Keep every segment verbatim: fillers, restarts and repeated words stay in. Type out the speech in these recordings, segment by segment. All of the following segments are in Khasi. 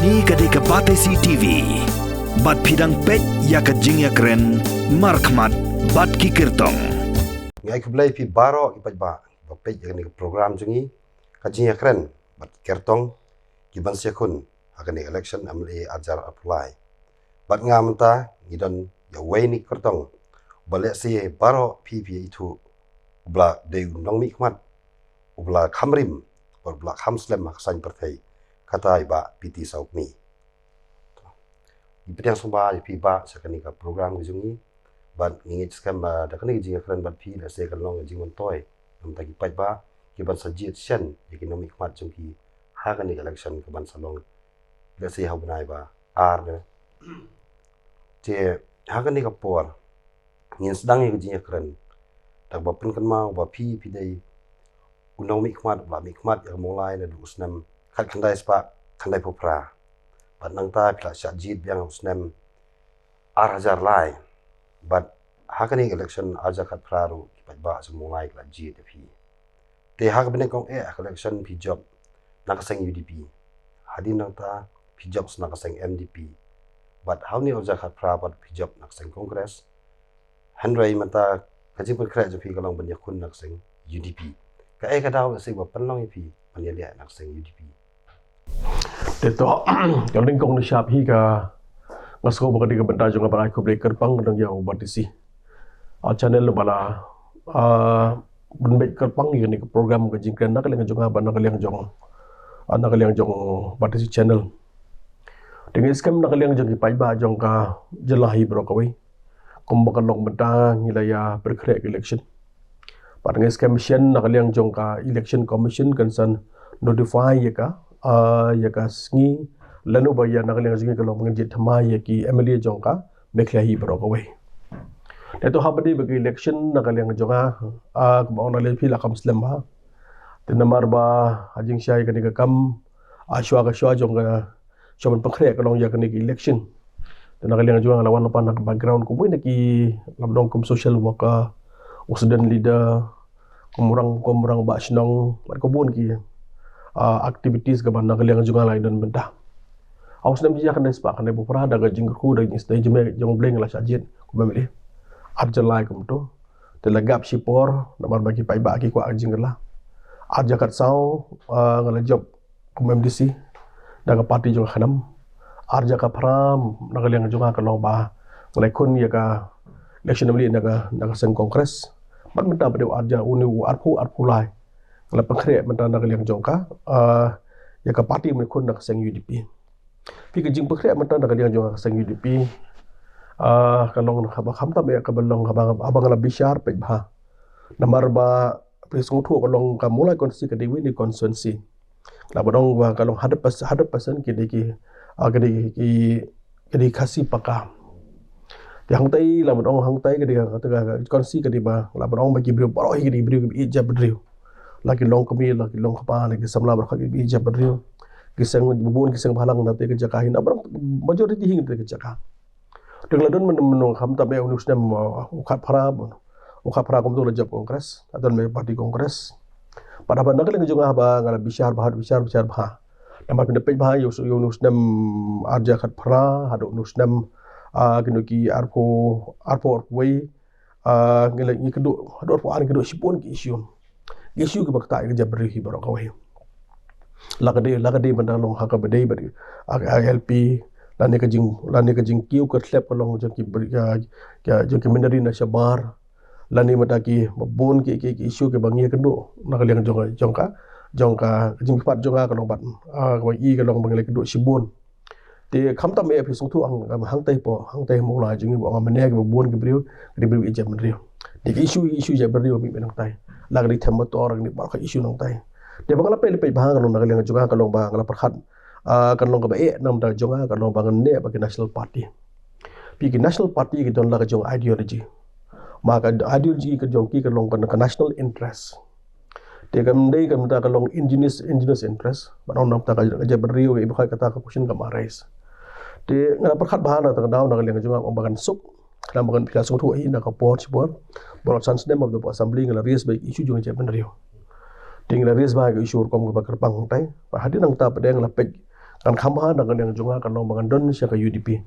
Kane ka dei ka Batesi T V. Bad phi dang peit ïa ka jingïakren markhmat bad ki kyrtong. Ngi ai khublei phi baroh ki paidbah ba peit ïa kane ka program jong ngi, ka jingïakren bad ki kyrtong ki ban sa ïakhun ha kane ka election M L A arhajar arphew lai. Bad nga mynta ngi don ïa uwei na ki kyrtong ba lehse baroh phi phi ïathuh, uba la dei u nongmihkhmat, uba la kham rim, uba la kham slem ha ka saiñ pyrthei, kata i Bah P T Sawkmie. Ngi pdiang sngewbha ïa phi Bah sha kane ka program ka jong ngi. Bad ngi ngeit skhem ba da kane ka jingïakren bad phi lehse kan long ka jingmyntoi na ka bynta ki paidbah ki ban sa jied shen ïa ki nongmihkhmat jong ki ha kane ka election ka ban sa long lehse ha u bnai ba ar ne. Te ha kane ka por ngin sdang ïa ka jingïakren da kaba pynkynmaw ba phi phi dei u nongmihkhmat uba la mihkhmat ïa ka Mawlai naduh u snem khatkhyndai spah khyndaiphew phra. Bad nangta phi la shah jied biang u snem arhajar lai. Bad ha kane ka election arhajar khatphra ruh ki paidbah sha Mawlai ki la jied ïa phi. Te ha kaba nyngkong eh ha ka election phi jop na ka seng U D P. Hadien nangta phi jop sa na ka seng N D P. Bad ha une u arhajar khatphra pat phi jop na ka seng Congress. Hynrei mynta ka jingpynkhreh jong phi ka long ban ïakhun na ka seng U D P. Kaei ka daw lehse ba pynlong ïa phi ban ïaleh na ka seng U D P? Te to, ka nyngkong na sha phi ka, nga sngew ba ka dei ka bynta jong nga ban ai khublei kyrpang ka dang ïa u Batesi, ah, channel ba la, ah, ban beit kyrpang ïa kane ka program ka jingkren na ka liang jong nga bad na ka liang jong, ah, na ka liang jong Batesi channel. Te nga ngeit skhem na ka liang jong ki paidbah jong ka jylla hi baroh kawei, kumba ka long mynta ngi la ïa pynkhreh ka election. Bad nga ngeit skhem shen na ka liang jong ka Election Commission kan sa notify ïa ka, ah, ïa ka sngi lano ba ïa na ka liang jong ngi ka long ba ngin jied thymmai ïa ki M L A jong ka Meghalaya hi baroh kawei. Te to haba dei ba ka election na ka liang jong nga, ah, kumba ong na lei phi la kham slem bha. Te namar ba ha jingshai kane ka kam, ah, shuwa ka shuwa jong ka shuwa ban pynkhreh ka long ïa kane ka election. Te na ka liang jong nga la wan lypa na ka background kumwei na ki, lam dong kum social worker, u student leader, kum u rang, kum u rangbah shnong, bad ka bun ki, ah, activities kaba na ka liang jong nga la ïadon bynta. Ha u snem shi hajar khyndai spah khyndaiphew phra da ka jingkyrkhu da ka jingsnei jingmeh jong U Blei nga la shah jied kum M L A. Arhajar lai kumto. Te la gap shipor namar ba ki paidbah ki kwah ka jingkylla. Arhajar khatsaw, ah, nga la jop kum M D C da ka party jong ka Khnam. Arhajar khatphra na ka liang jong nga ka long ba nga la ïakhun ïa ka election M L A na ka, na ka seng Congress. Bad mynta ba dei u arhajar, une u arphew, arphew lai, nga la pynkhreh mynta na ka liang jong ka, ah, ïa ka party ba nga ïakhun na ka seng U D P. Phi, ka jingpynkhreh mynta na ka liang jong ka seng U D P, ah, ka long kaba khamtam eh kaba long kaba, kaba nga la bishar peit bha. Namar ba phi sngewthuh ka long ka Mawlai constituency ka dei uwei na ki constituency laba dong ba ka long hundred percent, hundred percent ki dei ki, ah, ki dei ki, ki dei Khasi paka. Te hangtai laba dong hangtai ki dei ka, ka, ka constituency ka dei ba laba dong ba ki briew baroh hi ki dei briew kiba ïeit jaitbynriew. La ki longkmie, la ki longkpa, la ki samla baroh ki ïeit jaitbynriew. Ki seng, bun ki seng bhalang na te ka jaka hi na baroh, majority hi na te ka jaka. Te nga la don myn, myn, khamtam eh une u snem, uh, u khatphra, u khatphra kumto la jop Congress, la don me party Congress. Bad haba na ka liang jong nga haba nga la bishar bha, bishar, bishar bha. Namar phin da peit bha ïa u, ïa une u snem arhajar khatphra haduh une u snem, ah, kino ki arphew, arphew, arphew wei, ah, ngi la, ngi kynduh, haduh arphew ar ngi kynduh shibun ki issue. Ki issue kiba ktah ïa ka jaitbynriew hi baroh kawei. La ka dei, la ka dei ban da long ha kaba dei bad, ah, ah, L P, lane ka jing, lane ka jingkiew kyrthlep ka long jong ki bri-, ah, ah, jong ki mynder na shabar. Lane mynta ki, ba bun ki, ki, ki issue kiba ngi ïakynduh na ka liang jong, jong ka, jong ka, ka jingpyrkhat jong nga ka long bad, ah, kaba i ka long ba ngi la ïakynduh shibun. Te khamtam eh phi sngewthuh hang, hangtai po, hangtai Mawlai jong ngi ba ong mynne kiba bun ki briew, ki briew ïeit jaitbynriew. Te ki issue, issue jaitbynriew mih mih nangtai. La ka dei them motor, ka dei baroh ka issue nangtai. Te ba nga la peit, la peit bha ka long na ka liang jong nga ka long ba nga la pyrkhat, ah, ka long kaba eh na ka bynta jong nga ka long ba ngan neh bad ki national party. Phi, ki national party ki don la ka jong ideology. Ma ka ideology ka jong ki ka long ka, ka national interest. Te kam dei ka mynta ka long indigenous, indigenous interest. Ba ong na ka bynta ka, ka jaitbynriew, ka i ba khoi kata ka question kam arise. Te nga la pyrkhat bha na kata ka daw na ka liang jong nga ba ngan suk. Khnang ba ngan, phi la sngewthuh hi na ka por shipor, baroh san snem ba da poi assembly nga la raise bha issue jong ka jaitbynriew. Te nga la raise bha ka issue rukom kaba kyrpang hangtai. Bad hadien nangta pat nga la peit Kan kham bha na ka liang jong nga kan long ba ngan don sha ka U D P.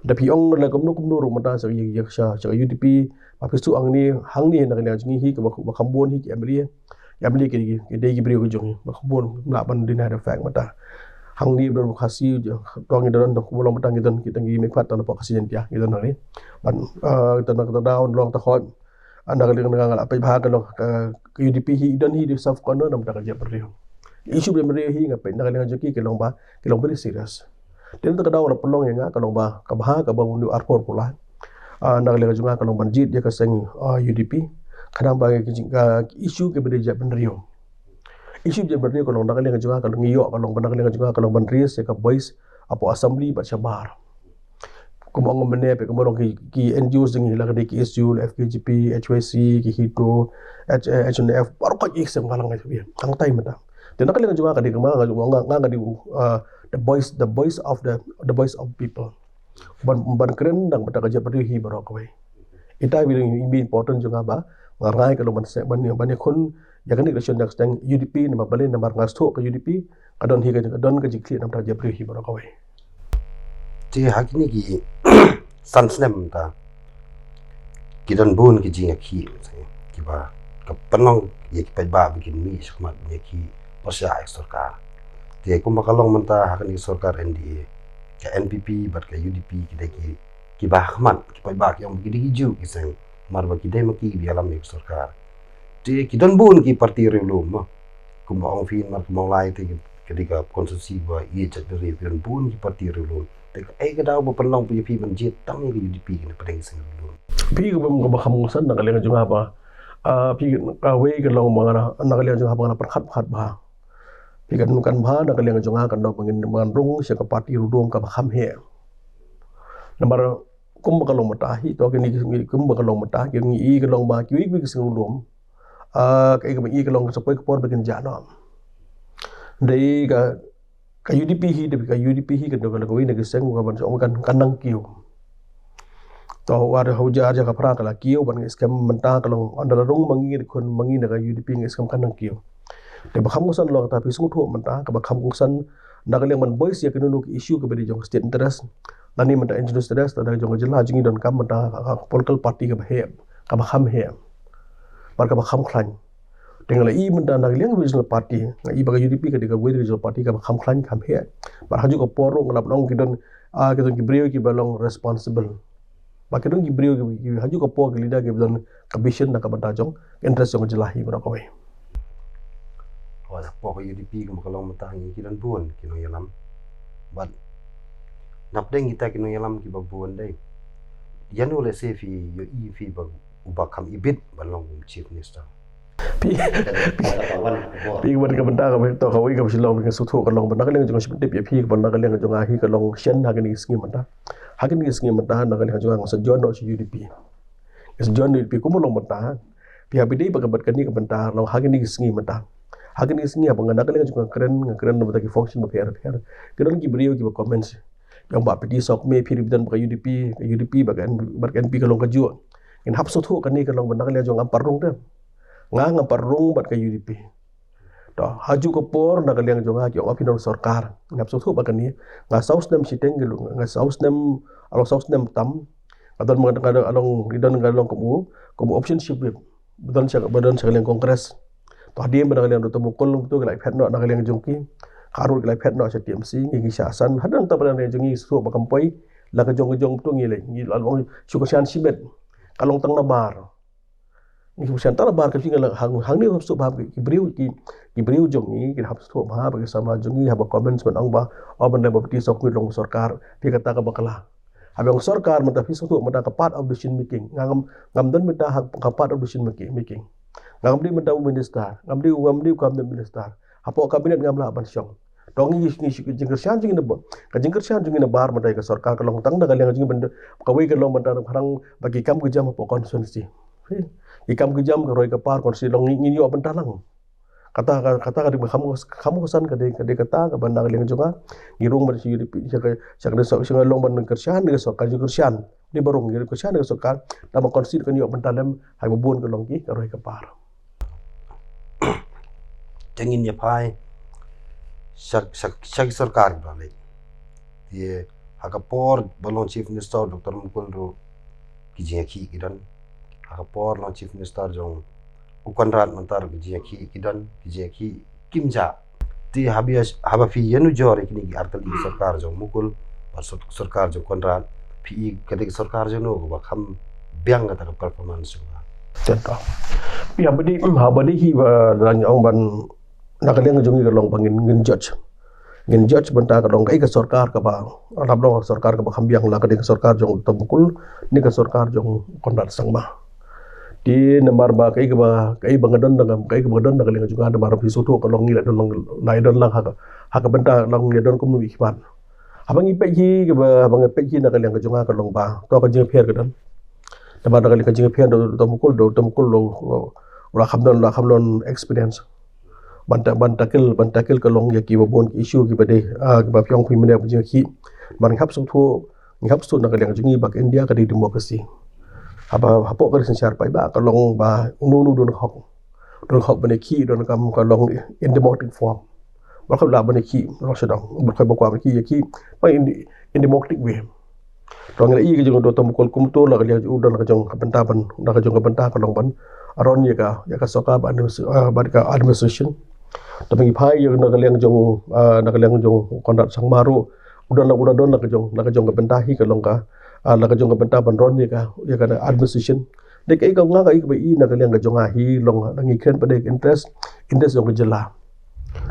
Da phi ong la kumno kumno ruh mynta sha ka, sha, sha ka U D P, ba phi shu ong ni, hangne na ka liang jong ngi hi kaba, ba kham bun hi ki M L A. Ki M L A ki, ki dei ki briew ki jong ngi, ba kham bun, lah ban deny the fact mynta. Hangne ba don Khasi, to ngi don, kumno long mynta ngi don, kita ngi mih pat tang na pok Khasi Jaiñtia, ngi don hangne. Ban, eh, kita na kita down, long ta khot. Anda ka liang nga la peit bha ka long ka, ka U D P hi don hi di saf kono nam ta ka jep briew. Issue briew hi nga peit na ka liang jong ki ka long ba, ka long very serious. Tin ta ka daw la pelong ïa nga ka long ba, ka bha ka ba mundu arpor pula. Ah, na ka liang jong nga ka long ban jied ïa ka seng, ah, U D P. Khnang ba ka jing-, ka issue ka ba dei jep briew. Issue jep briew ka long na ka liang jong nga ka long ïoh ka long ba na ka liang jong nga ka long ban raise ïa ka voice hapoh assembly bad shabar. Kumba ong mynne phi kumba long ki, ki N G Os jong ngi la ka dei ki S U, F K J P, H Y C, ki HITO, H, eh, H N F, baroh ka ki seng balang ngai phi. Hangtai mynta. Te na ka liang jong nga ka dei kumba nga, nga, nga, nga dei, uh, the voice, the voice of the, the voice of people. Ban, ban kren dang mynta ka jep briew hi baroh kawei. Ita bi dang bi important jong nga ba nga rai ka long ban se, ban, ban ïakhun ïa kane ka election next time U D P namar balei namar nga shu ka U D P ka don hi ka, ka don ka jingkit namar ka jep briew hi baroh kawei. Te ha kine ki san snem ta ki don bun ki jingïakhih kiba ka pynlong ïa ki paidbah ba kin mih shakhmat ban ïakhih pyrshah ïa ka sorkar. Te kumba ka long mynta ha kane ka sorkar N D A, ka N P P bad ka U D P ki dei ki, kiba ha khmat, ki paidbah ki ong ba ki dei ki juh ki seng, namar ba ki dei ma ki ba ïalam ïa ka sorkar. Te ki don bun ki parti riewlum mo. Kumba ong phi namar ka Mawlai te ki, ki dei ka constituency ba ïeit jaitbynriew, ki don bun ki parti riewlum. Te kaei ka daw ba pynlong ïa phi ban jied tang ïa ka U D P kane pdeng ki seng riewlum? Phi kaba, kaba kham kongsan na ka liang jong nga ba, ah, phi kawei ka long ba nga na, na ka liang jong nga ba nga na pyrkhat, pyrkhat bha. Phi kan, kan bha na ka liang jong nga kan long ba ngin, ba ngan rung sha ka parti riewlum kaba kham heh. Namar kumba ka long mynta hi, to kine ki, kumba ka long mynta, ki ngi i ka long ba kiwei kiwei ki seng riewlum. Ah, kaei kaba i ka long ka sa poi ka por ba kin jah noh. Dei ka, ka U D P hi, dei ka U D P hi ka dei ka, kawei na ki seng kaba kan, kan nang kiew. To, war hau jar ja ka phra ka la kiew ban ngi skhem mynta ka long ynda la rung ma ngi, khun ma ngi na ka U D P ngi skhem kan nang kiew. Te ba kham kongsan long ta phi sngewthuh mynta kaba kham kongsan na ka liang ban voice ïa kino kino ki issue kaba dei jong state interest lane mynta indigenous interest lane jong ka jylla jong ngi donkam mynta ka, ka political party kaba heh, kaba kham heh, bad kaba kham khlaiñ. Te nga la i mynta na ka liang regional party, nga i ba ka U D P ka dei kawei ka regional party kaba kham khlaiñ kham heh. Bad ha juh ka por ruh nga la pynlong ki don, ah, ki don ki briew kiba long responsible. Ba ki don ki briew ki, ki ha juh ka por ki leader kiba don ka vision na ka bynta jong interest jong ka jylla hi baroh kawei. Hapoh ka U D P kumba ka long mynta ngi ki don bun ki nongïalam. Bad na pdeng kita ki nongïalam kiba bun dei, ïano lehse phi ïohi phi ba uba kham ibit ban long kum chief minister? Phi, phi, phi, ka bynta ka bynta ka bynta kawei kaba shu long, phi ka sngewthuh ka long ba na ka liang jong nga shu pyntip ïa phi kaba na ka liang jong nga hi ka long shen ha kine ki sngi mynta. Ha kine ki sngi mynta na ka liang jong nga nga sa join noh sha U D P. Nga sa join U D P kumba long mynta. Phi haba dei ba ka bad kane ka bynta long ha kine ki sngi mynta. Ha kine ki sngi haba nga na ka liang jong nga kren, nga kren na bynta ki function ba pher pher. Ki don ki briew kiba comments. Ïa ba phi dei sok me phi dei ba don ba ka U D P, ka U D P ba ka N-, ba ka N P ka long kajuh. Ngin hap sngewthuh kane ka long ba na ka liang jong nga ngam pat rung te. Nga ngam pat rung bad ka U D P. To, ha juh ka por na ka liang jong nga ki ong ba phi nong sorkar. Ngam sngewthuh ba kane. Nga saw snem shiteng ki long, nga saw snem, alo saw snem tam. Nga don, nga don, nga long, nga don, nga long kum u, kum u opposition whip. Ba don sha, ba don sha ka liang Congress. To hadien ba na ka liang Doctor Mukul to ki la phet noh na ka liang jong ki. Ka ruh ki la phet noh sha T M C, ngi ngi shah san. Hadien ta ba na ka liang jong ngi sngewthuh ba kam poi la ka jong ka jong to ngi leh. Ngi la long shu kyrshan shimet. Ka long tang nabar. Ngi kyrshan tang nabar ka jong ngi la hang, hangne hap sngewthuh ba ki briew ki, ki briew jong ngi ki hap sngewthuh ba ki samla jong ngi haba comments ban ong ba, o ban leh ba phi dei sok ngi long sorkar, phi kata ka bakla. Haba ong sorkar mynta phi sngewthuh mynta ka part of decision making. Nga ngam, ngam don mynta ha ka part of decision making, making. Ngam dei mynta u minister, ngam dei, ngam dei u cabinet minister. Hapoh cabinet ngam lah ban shong. To ngi, ngi, ngi jingkyrshan jong ngi na ba, ka jingkyrshan jong ngi nabar mynta ka sorkar ka long tang na ka liang jong ngi ban, kawei ka long mynta ka pharang ba ki kam ki jam hapoh constituency. Ki kam ki jam ka roi ka par constituency long ngi, ngi ïoh bynta lang. Kata ka, kata ka dei ba kham, kham kongsan ka dei, ka dei kata kaba na ka liang jong nga. Ngi rung ban shu ïa phi sha ka, sha ka dei sha ka long ban kyrshan, dei ka sorkar jingkyrshan. Dei ba rung ngi kyrshan dei ka sorkar. Tang ba constituency kan ïoh bynta lem, ha kaba bun ka long ki, ka roi ka par. Te ngin ïa phai sha, sha, sha ki sorkar ba leh. Te ha ka por ba long Chief Minister Doctor Mukul ruh ki jingïakhih ki don. Ha ka por long Chief Minister jong u Conrad mynta ruh ki jingïakhih ki don, ki jingïakhih kim jah. Te haba, haba phi ïanujor ïa kine ki artylli sorkar jong Mukul bad sor-, sorkar jong Conrad, phi i kata ka sorkar jong no kaba kham biang kata ka performance jong ka? Te to. Ïa, haba dei, haba dei hi ba dang ong ban, na ka liang jong ngi ka long ba ngin, ngin judge. Ngin judge bynta ka long kaei ka sorkar kaba, lap long sorkar kaba kham biang, la ka dei ka sorkar jong Doctor Mukul ne ka sorkar jong Conrad Sangma. Te namar ba kaei kaba, kaei ba nga don na ka, kaei kaba nga don na ka liang jong nga, namar phi sngewthuh ka long ngi la don lang, la don lang ha ka, ha ka bynta long ngi don kum u khmat. Haba ngi peit hi kaba, haba ngi peit hi na ka liang jong nga ka long ba to ka jingpher ka don. Namar na ka liang jingpher Doctor Mukul, Doctor Mukul ruh, ruh, ruh la kham don, la kham don experience ban ta-, ban tackle, ban tackle ka long ïa kiba bun ki issue kiba dei, ah, kiba phi ong phi mynne ba jingïakhih. Namar ngi hap sngewthuh, ngi hap sngewthuh na ka liang jong ngi ba ka India ka dei democracy. Haba, hapoh ka ri synshar paidbah ka long ba uno uno don hok. Don hok ban ïakhih, donkam ka long in democratic form. Ba khot lah ban ïakhih, long sha dong, ba khot ba kwah ban ïakhih, ïakhih ba in, in democratic way. To ngi la i ka jong Doctor Mukul kumto, la ka liang jong u don la ka jong ka bynta ban, la ka jong ka bynta ka long ban run ïa ka, ïa ka sorkar bad adminis-, ah, bad ka administration. Te ngi phai ïa na ka liang jong, ah, na ka liang jong Conrad Sangma ruh u don la, u don la ka jong, la ka jong ka bynta hi ka long ka, ah, la ka jong ka bynta ban run ïa ka, ïa ka administration. Dei kaei ka nga, kaei kaba i na ka liang ka jong nga hi long la ngi kren pat dei ka interest, interest jong ka jylla.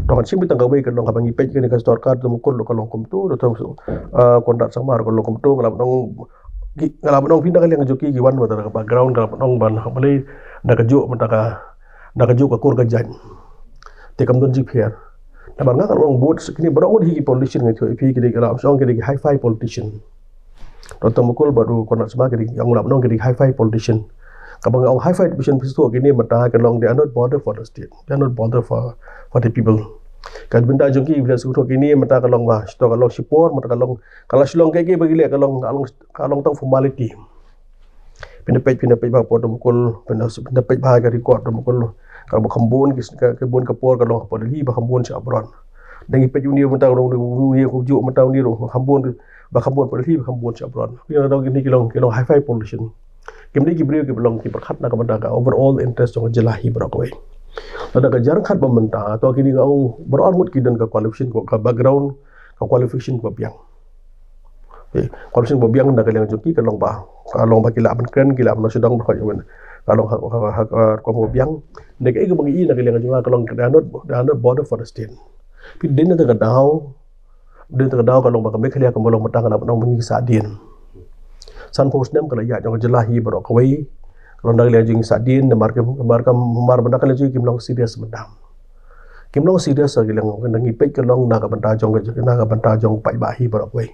To ngan shim beit tang kawei ka long haba ngi peit kane ka sorkar Doctor Mukul ruh ka long kumto, Doctor, ah, Conrad Sangma ruh ka long kumto, nga la ban ong, ki, nga la ban ong phi na ka liang jong ki, ki wan mynta na ka background, nga la ban ong ban, balei na kajuh mynta ka, na kajuh ka kur ka jait. Te kam don jingpher. Namar nga ka long bud, kine baroh ngut hi ki politician ngi ïathuh ïa phi, ki dei ki la ong ki dei ki hi-fi politician. Doctor Mukul bad u Conrad Sangma ki dei, nga la ban ong ki dei hi-fi politician. Kaba nga ong hi-fi politician phi sngewthuh kine mynta ka long they are not bother for the state. They are not bother for, for the people. Ka bynta jong ki, phi la sngewthuh kine mynta ka long ba, to ka long shipor, mynta ka long, ka la shlong kaei kaei ba ki leh ka long, ka long, ka long tang formality. Phin da peit, phin da peit ba por Doctor Mukul, phin da, phin da peit ba ka record Doctor Mukul. Ka ba kham bun ki, ka, ka bun ka por ka long hapoh Delhi, ba kham bun sha abroad. Dang ngi peit une mynta ka long, une ka juh mynta une ruh kham bun, ba kham bun hapoh Delhi, ba kham bun sha abroad. Kine ki long, kine ki long hi-fi politician. Kim dei ki briew kiba long ki pyrkhat na ka bynta ka overall interest jong ka jylla hi baroh kawei. Lada ka jingkhat ba mynta, to kine nga ong baroh arngut ki don ka qualification, ka background, ka qualification kaba biang. Eh, qualification kaba biang na ka liang jong ki ka long ba, ka long ba ki lah ban kren, ki lah ban sdang ba ka long ha, ha, ha, ha, rukom kaba biang. Dei kaei kaba ngi i na ka liang jong nga ka long they are not, they are not bother for the state. Phi dei na ka daw, dei na ka daw ka long ba ka Meghalaya ka long mynta ka la ban ong ba ngi sahdien. Sanphew snem ka la ïaid jong ka jylla hi baroh kawei. Ka long na ka liang jong ngi sahdien, namar ka, namar ka, namar ba na ka liang jong ngi kim long serious mynta. Kim long serious ka liang, ngi peit ka long na ka bynta jong ka, na ka bynta jong paidbah hi baroh kawei.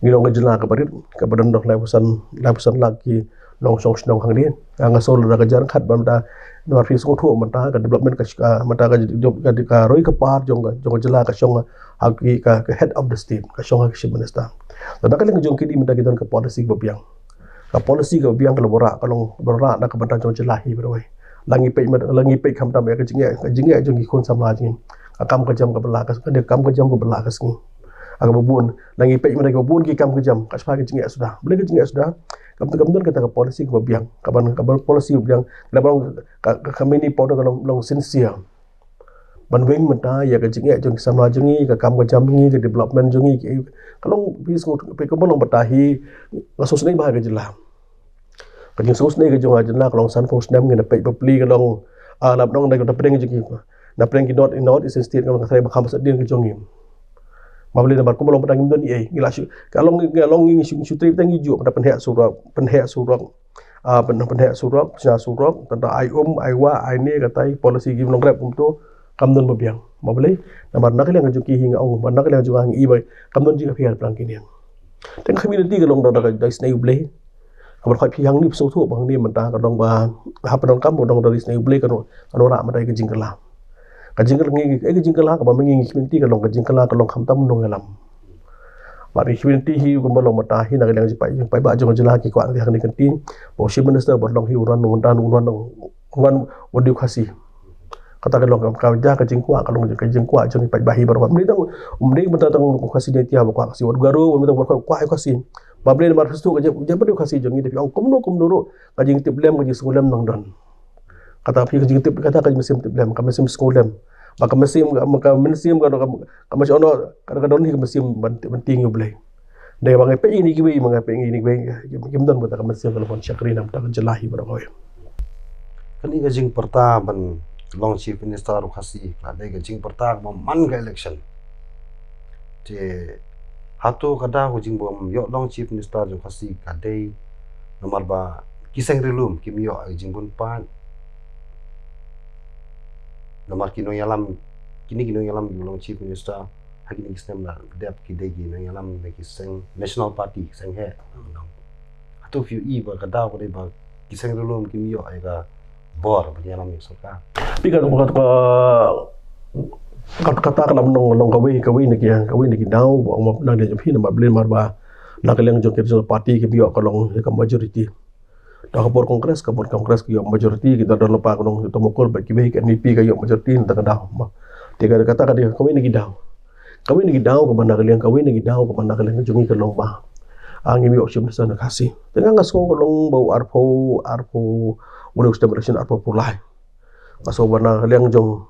Ngi long ka jylla kaba rit, kaba don dok laiphew san, laiphew san lak ki nongshong shnong hangne. Nga sngew lada ka jingkhat ba mynta, namar phi sngewthuh mynta ka development ka, ka, mynta ka, ka, ka roi ka par jong ka, jong ka jylla ka shong ha ki, ka, ka head of the state, ka shong ha ki chief minister. Lada ka liang jong kine mynta ki don ka policy kaba biang. Ka policy kaba biang ka la wanrah, ka long wanrah na ka bynta jong ka jylla hi baroh kawei. La ngi peit mynta, la ngi peit khamtam ïa ka jingeh, ka jingeh jong ki khun samla jong ngi. Ka kam ka jam kaba la ka, ka kam ka jam kaba la ka sngi. Ha kaba bun, la ngi peit mynta kaba bun ki kam ka jam, ka shwa ki jingeh suda. Balei ka jingeh suda? Kam, kam don kata ka policy kaba biang, kaban, kaban policy kaba biang. La ban ka, ka, ka mini powder ka long, long sincere. Ban weng mynta ïa ka jingeh jong ki samla jong ngi, ka kam ka jam ngi, ka development jong ngi, ki, ka long phi sngewthuh, phi ka ban long bynta hi, nga sngewsynei bha ka jylla. Ka jingsngewsynei ka jong ka jylla ka long sanphew snem ngi na peit bapli ka long, ah, na pdeng na ka pdeng jong ki, na pdeng ki North, North Eastern State ka long ka trai ba kham sahdien ka jong ngi. Ba balei namar kumba long bynta ngim don ei, ngi la shu, ka long, ka long ngi shu, shu trei bynta ngi juh, bynta pynheh surok, pynheh surok. Ah, pyn-, pynheh surok, shna surok, tang da ai um, ai wah, ai ne, katai, policy ki nongrep kumto, kam don ba biang. Ba balei, namar na ka liang jong ki hi nga ong, ba na ka liang jong nga hi ba, kam don jingapher pyrshah kine. Tang ka community ka long da, da, da isynei U Blei. Ka ban khot phi hangne phi sngewthuh ba hangne mynta ka long ba, hap ban kam ka long da isynei U Blei ka long, ka long rah mynta ka jingkylla. Ka jingkylla ngi, ka jingkylla kaba ma ngi community ka long, ka jingkylla ka long khamtam nongïalam. Bad ngi community hi kumba long mynta hi na ka liang jong paidbah, jong paidbah jong ka jylla ki kwah ngi hangne ka ktien. Ba u Chief Minister ba long hi u ran u ran u ran u ran u dei u Khasi. Kata ka long ka, ka jingkwah, ka long ka jingkwah jong ngi paidbah hi baroh. Ym dei tang, ym dei mynta tang u Khasi Jaintia ba kwah Khasi, wat Garo mynta ba kwah, kwah Khasi. Ba Blei namar phi sngewthuh ka jingpynbeit Khasi jong ngi, da phi ong kumno kumno ruh, ka jingtip lem, ka jingsngewlem nang don. Kata phi ka jingtip, kata ka mynsiem tip lem, ka mynsiem sngewlem. Ba ka mynsiem, ka, ka mynsiem ka, ka, ka mynsiem ono, ka, ka don hi ka mynsiem ban, ban tieng ïa u Blei. Dei ba ngi peit ïa kine kiwei, ba ngi peit ïa kine kiwei, kim, kim don ba ta ka mynsiem ka long ban shakri na bynta ka jylla hi baroh kawei. Kane ka jingpyrta ban long Chief Minister u Khasi, ka dei ka jingpyrta kaba man ka election. Te hato ka daw ka jingbym ïoh long Chief Minister jong Khasi ka dei namar ba ki seng ri lum kim ïoh ka jingbun paid. Namar ki nongïalam, kine ki nongïalam ki long Chief Minister ha kine ki snem la dep ki dei ki nongïalam na ki seng National Party, ki seng heh. Hato phi ïohi ba ka daw ka dei ba ki seng ri lum kim ïoh ïa ka bor ban ïalam ïa ka sorkar? Phi ka, ka, ka, ka, kata ka lam nong, nong kawei, kawei na ki, kawei na ki daw ba ong ma nang de phi namar Blei namar ba na ka liang jong ki regional party kim ïoh ka long ïa ka majority. Da ka por Congress, ka por Congress ka ïoh majority, kita don lypa ka nong ïoh Tymokul bad kiwei, ka N P P ka ïoh majority, nta ka daw. Te ka, kata ka dei kawei na ki daw. Kawei na ki daw kaba na ka liang, kawei na ki daw kaba na ka liang jong ngi ka long ba, ah, ngim ïoh Chief Minister na Khasi. Te nga, nga sngew ka long ba u arphew, arphew, u election arphew arphew lai. Nga sngew ba na ka liang jong,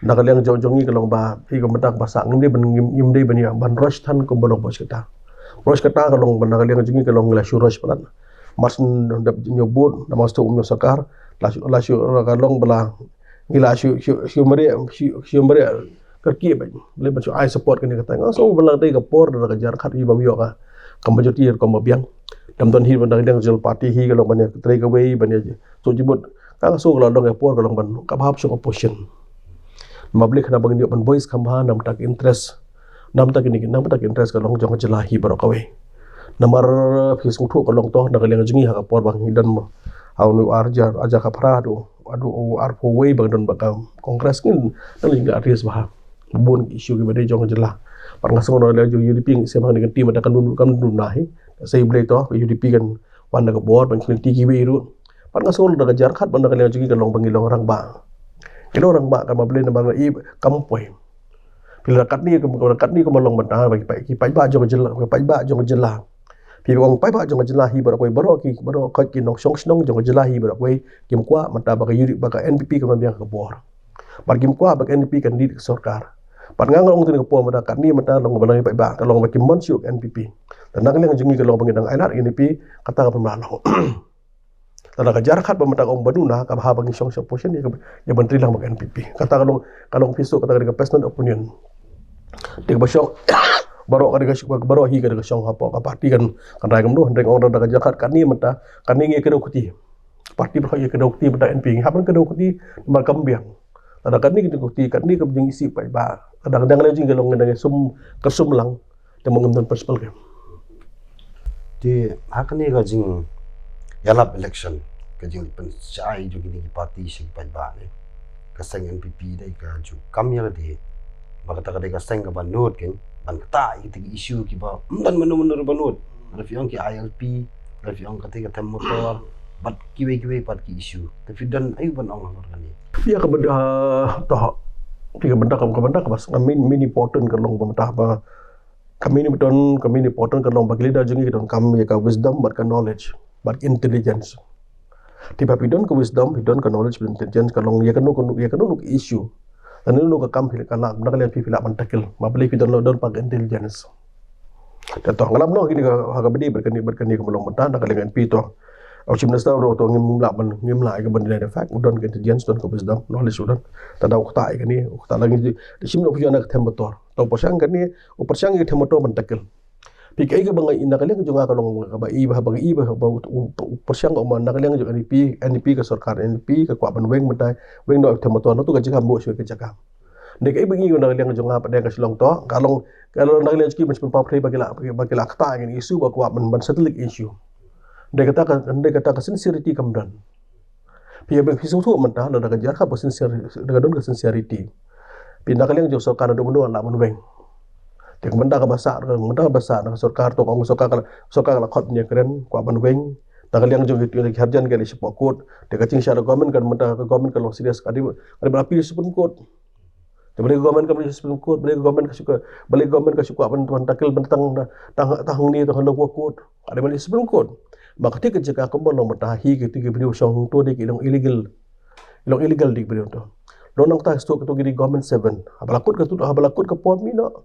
na ka liang jong, jong ngi ka long ba, phi ka mynta ka ba sah, ngim dei ban, ngim, ngim dei ban ïa, ban rush than kumba long ba kata. Rush kata ka long ba na ka liang jong ngi ka long ngi la shu rush palat. Mar shu dep ñiew vote, namar shu ñiew sorkar, la shu, la shu ka long ba la, ngi la shu, shu, shu mareh, shu, shu mareh kyrkieh bad Blei ban shu ai support kane kata. Nga sngew ba la dei ka por da ka jingkyrkhu hi bym ïoh ka, ka majority rukom ba biang. Dang don hi ban dang dang jol party hi ka long ban ïa trei kawei ban ïa shu jibut. Ka, nga sngew ka la dang ka por ka long ban ka bha shu opposition. Namar Blei khnang ba ngin ïoh ban voice kham bha na bynta ka interest. Na bynta kine, na bynta ka interest ka long jong ka jylla hi baroh kawei. Namar phi sngewthuh ka long to na ka liang jong ngi ha ka por ba ngi don ma. Ha u ar hajar, hajar khatphra haduh, haduh arphew wei ba don bad ka Congress, ngin nang ïa address bha bun ki issue kiba dei jong ka jylla. Bad nga sngew na ka liang jong U D P ngi sngewbha ngi kynti mynta kan dun, kan dun na hi. Sa U Blei to, U D P kan wan da ka bor ban kynti kiwei ruh. Bad nga sngew da ka jingkyrkhu bad na ka liang jong ngi ka long ba ngi long rangbah. Ngi long rangbah, ka ma Blei namar i kam poi. Phi la katni ka, katni ka ma long mynta ba ki paid, ki paidbah jong ka jylla, ki paidbah jong ka jylla. Phi ong paidbah jong ka jylla hi baroh kawei, baroh ki, baroh ki nongshong shnong jong ka jylla hi baroh kawei kim kwah mynta ba ka U D P, ba ka N P P ka wan biang ka bor. Bad kim kwah ba ka N P P kan lead ka sorkar. Bad nga nga ong kane ka por mynta katni mynta long ba long paidbah ka long ba kim mon shuh ka N P P. Te na ka liang jong ngi ka long ba ngi dang ai lad N P P, kata ka pynbna long. Lada ka jingkyrkhu ba mynta ka ong ba duna ka bha ba ngi shong sha opposition ïa ka, ïa ban trei lang bad ka N P P. Kata ka long, ka long phi shu kata ka dei ka personal opinion. Te kaba shong baroh ka dei ka shong, baroh hi ka dei ka shong hapoh ka party kan, kan rai kumno, hynrei ong da ka jingkyrkhu katni mynta, katni ngi kdew kti. Party baroh ïa kdew kti mynta N P P ngi hap ban kdew kti namar kam biang. Lada katni kdew kti, katni ka jingïasih paidbah. Lada ka dang leh jingkylong ngi dang sum, ka sum lang. Te mo ngam don principle ke. Te ha kane ka jingïalap election, ka jingpynshai jong kine ki party sha ki paidbah ne, ka seng N P P dei ka ju kam ïa lade. Ba kata ka dei ka seng kaba nud kein ban ktah ïa kita ki issue kiba ym don mano mano ruh ba nud. Lada phi ong ki I L P, lada phi ong kata ka them motor, bad kiwei kiwei pat ki issue. Te phi don aïu ban ong halor kane? Ïa ka bynta, ah, to. Ïa ka bynta, ka bynta kaba seng main, main important ka long ba mynta ba Ka main important, ka main important ka long ba ki leader jong ngi ki donkam ïa ka wisdom bad ka knowledge bad intelligence. Te ba phi don ka wisdom, phi don ka knowledge, phi don intelligence ka long ïa kano kano, ïa kano kano ka issue. Lane kano ka kam phi lah, na ka liang phi, phi lah ban tackle. Ba balei phi don, don pat ka intelligence. Te to nga lap noh kine ka, ha kaba ïadei bad kane, bad kane kaba long mynta na ka liang N P to. U Chief Minister ruh to ngim lah ban, ngim lah ïa ka ban deny the fact, u don ka intelligence, don ka wisdom, knowledge u don. Te da u ktah ïa kane, u ktah lagi. Te shim noh phi ïa na ka them motor. To pyrshang kane, u pyrshang ïa ka them motor ban tackle. Phi kaei kaba nga i na ka liang jong nga ka long kaba i ba, ba i ba, ba u, u, u pyrshang ka umma na ka liang jong N P P, N P P ka sorkar N P P ka kwah ban weng mynta, weng noh ka them motor, na tu ka jaka mo shu ka jaka. Dei kaei ba ngi na ka liang jong nga pat dei ka Shillong to, ka long, ka long na ka liang jong ki ban shu pynpaw pyrthei ba ki la, ba ki la ktah ïa ka issue ba kwah ban, ban settle ka issue. Dei kata ka, dei kata ka sincerity kam don. Phi ïa ba phi sngewthuh mynta lada ka jia ka ba sincere, da ka don ka sincerity. Phi na ka liang jong sorkar naduh mynno la ban weng. Te ka mynta kaba sah, ka mynta kaba sah na ka sorkar to ka ong sorkar ka la, sorkar ka la khot ïa kren kwah ban weng. Na ka liang jong ki, ki harjan ka leit shapoh court. Te ka jingshah da government kan mynta ka government ka long serious, ka dei, ka dei ban appeal Supreme Court. Te balei ka government kam leit Supreme Court, balei ka government ka shu kwah, balei ka government ka shu kwah ban, ban tackle ban tang, tang, tang hangne, tang ha lower court. Ka dei ban leit Supreme Court. Ba kata ka jaka kumba long mynta hi kito ki briew shong hangto dei ki long illegal. Long illegal dei ki briew to. Long nangta shu kito ki dei government servant. Haba la kut ka tu, haba la kut ka por mynno.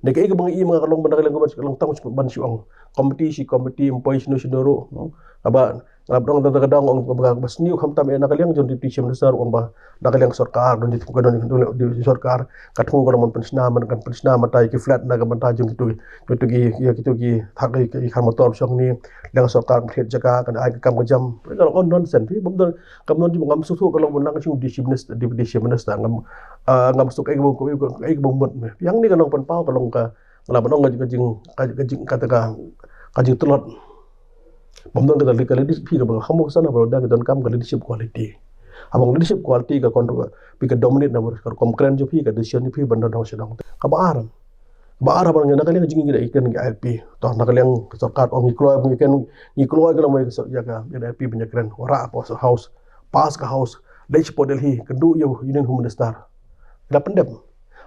Dei kaei kaba nga i ma nga ka long ban da ka liang government ka long tang ban shu ong. Committee shi committee, ym poi shano shano ruh. Haba nga la pyndonkam tang ka dang ong ba, ba sniew khamtam ïa na ka liang jong Deputy Chief Minister ong ba na ka liang sorkar, don Deputy, don Deputy sorkar, ka thmu ka long ban pynshna, ban kan pynshna mynta ïa ki flat na ka bynta jong kito, kito ki, ïa kito ki thak ki, ki khan motor shong ni, liang sorkar pynthit jaka, kan ai ka kam ka jam. Ka long nonsense. Phi bym don, kam don jingmut, ngam sngewthuh ka long ban nang ka jong Deputy Chief Minister, Deputy Chief Minister, ngam, ah, ngam sngewthuh kaei kaba, kaei kaba mut. Yang ni ka long pynpaw, ka long ka, nga la ban ong ka jing, ka jing, kata ka, ka jingtlot. Bym don kata ka leadership, phi kaba kham bok sana ba da ka donkam ka leadership quality. Haba leadership quality ka control, phi ka dominate na ba ka rukom kren jong phi, ka decision jong phi ban don dong sha dong. Kaba ar. Kaba ar haba na ka liang jong ngi da i kren ngi I L P. To na ka liang ka sorkar ong ngi kloi, ngi kren, ngi kloi ka long ïa ka, ïa ka I L P ban ïa kren. Wanrah hapoh house, pass ka house. Leit shapoh Delhi, kynduh ïa u Union Home Minister. Da pyndep.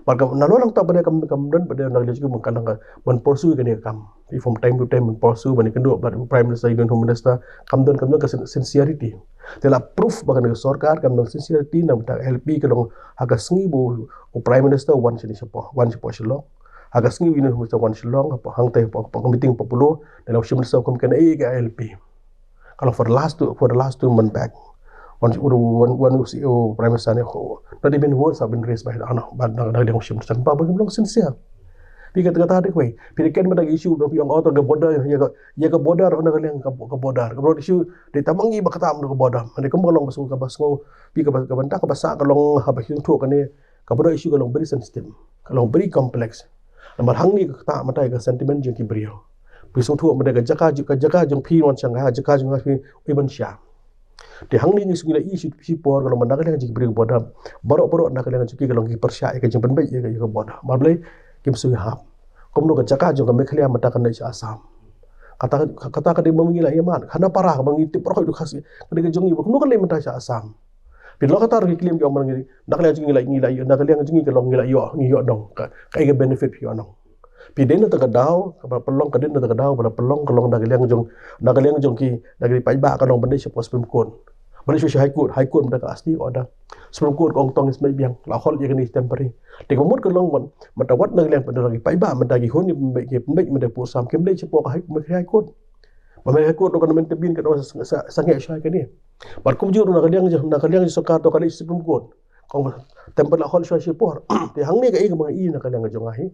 Bad ka, nalor nangta ba dei kam, kam don ba dei na ka liang jong ngi ban kan ban pursue kane ka kam. From time to time ban pursue ban ïakynduh bad Prime Minister, Union Home Minister, kam don, kam don ka sin-, sincerity. Te la proof ba kane ka sorkar kam don sincerity na ka bynta L P ka long ha ka sngi ba u Prime Minister wan shane shapoh, wan shapoh Shillong. Ha ka sngi ba u Union Home Minister wan Shillong, hapoh hangtai hapoh, hapoh ka meeting popular, da la u Chief Minister kum kane ka L P. Ka long for the last two, for the last two months back. Wan, wan, wan, wan u C E O Prime Minister ne, not even words have been raised by the, ano, bad na, na, na, Chief Minister. Ba, ba, ba, long sincere. Phi kata, kata dei kawei. Phi dei ken ba da issue, phi ong author ka border, ïa ka, ïa ka border, na ka liang ka, ka border. Ka border issue, dei tang ma ngi ba kata ka border. Hynrei kumba ka long ba sngew, kaba sngew, phi kaba, kaba ynda kaba sah ka long, haba sngewthuh kane, kaba issue ka long very sensitive. Ka long very complex. Namar hangne ka kata mynta ka sentiment jong ki briew. Phi sngewthuh mynta ka jaka, ka jaka jong phi wan Shanghai, ka jaka jong phi, phi ban shah. Te hangne ngi sngew la i shi, shi por ka long mynta ka liang jong ki briew border. Baroh baroh na ka liang jong ki ka long ki pyrshah ïa ka jingpynbeit ïa ka, ïa ka border. Namar balei kim sngewhap. Kumno ka jaka jong ka Meghalaya mynta ka dei sha Assam. Kata, kata ka dei ba ngi la ïa mad. Hana para kaba ngi tip baroh ïa u Khasi. Ka dei ka jong ngi ba kumno ka leit mynta sha Assam. Phi lok kata ruh ki claim ki ong ba ngi, na ka liang jong ngi la, ngi la, na ka liang jong ngi ka long ngi la ïoh, ngi ïoh nong. Ka, kaei ka benefit phi ïoh nong. Phi dei na kata ka daw, kaba pynlong ka dei na kata ka daw, ba la pynlong ka long na ka liang jong, na ka liang jong ki, na ka liang paidbah ka long ban dei shapoh Supreme Court. Ban dei sha High Court, High Court mynta ka la stay order. Supreme Court ka ong to ngin smiej biang, la hold ïa kane temporary. Te ka mut ka long ban, mynta wat na ka liang pynda ki paidbah, mynta ki hun ki pynbeit, ki pynbeit mynta pur sam, kim dei shapoh ka High, High Court. Ba High Court ruh kan intervene ka dei sa, sa, sangeh shai kane. Bad kumjuh ruh na ka liang jong, na ka liang jong sorkar to ka dei Supreme Court. Kong ba temporary la hold shwa shi por. Te hangne kaei kaba nga i na ka liang jong nga hi.